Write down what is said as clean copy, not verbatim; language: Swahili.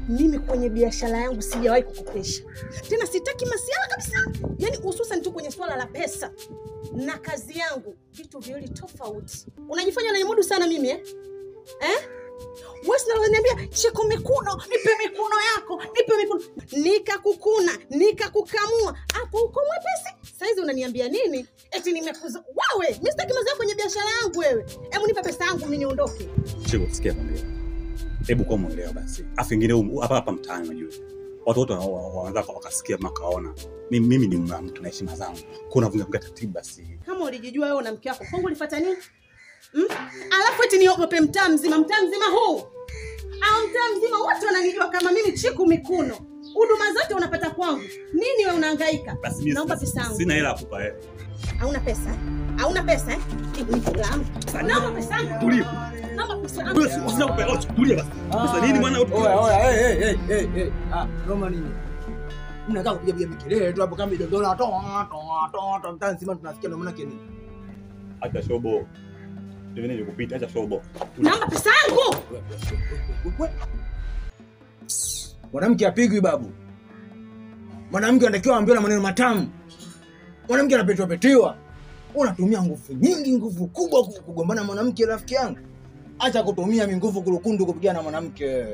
Mimi kwenye biashara yangu sijawahi kukopesha. Tena sitaki masiala kabisa. Yaani hususan tu kwenye swala la pesa na kazi yangu, vitu viwili tofauti. Unajifanya unanimudu sana mimi eh? Eh? Wewe si unaniambia Chiko mikuno, nipe mikuno yako, nipe mikuno. Nikakukuna, nikakukamua, hapo uko mwepesi. Saizi unaniambia nini? Eti nimekuza. Wewe, mimi sitaki mazoea kwenye biashara yangu wewe. Hebu nipe pesa yangu mimi niondoke. Chiko, sikia mwambie. Hebu kwa muelewa basi. Afu ingine hapa hapa mtaani unajua. Watu wote wanaanza wakasikia makaona. Mimi ni mtu na heshima zangu. Kuna vunga vunga taratibu basi. Kama ulijijua wewe na mke wako, kwangu ulifuata nini? Alafu eti niogope mtaa mzima huu. Au mtaa mzima wote wananijua kama mimi Chiku Mikuno. Huduma zote unapata kwangu. Nini wewe unahangaika? Naomba pesa yangu. Sina hela kukupa wewe. Hauna pesa? Hauna pesa eh? Naomba pesa yangu. Tulia. Naomba pesa yangu. Usina kupa, tulia basi. Pesa nini mwana? Oya, hey hey hey. Ah, noma nini? Mnakaa kupiga piga mikelele tu hapo kama idondola toa toa toa toa mtaa mzima tunasikia, ndio maana yake nini? Acha shobo. Ndio nini kupita, acha shobo. Naomba pesa yangu. Mwanamke apigwi babu. Mwanamke anatakiwa aambiwe na maneno matamu. Mwanamke anapetwa petiwa. Unatumia nguvu nyingi, nguvu kubwa kugombana na mwanamke rafiki yangu. Acha kutumia minguvu kulukundu kupigana na mwanamke.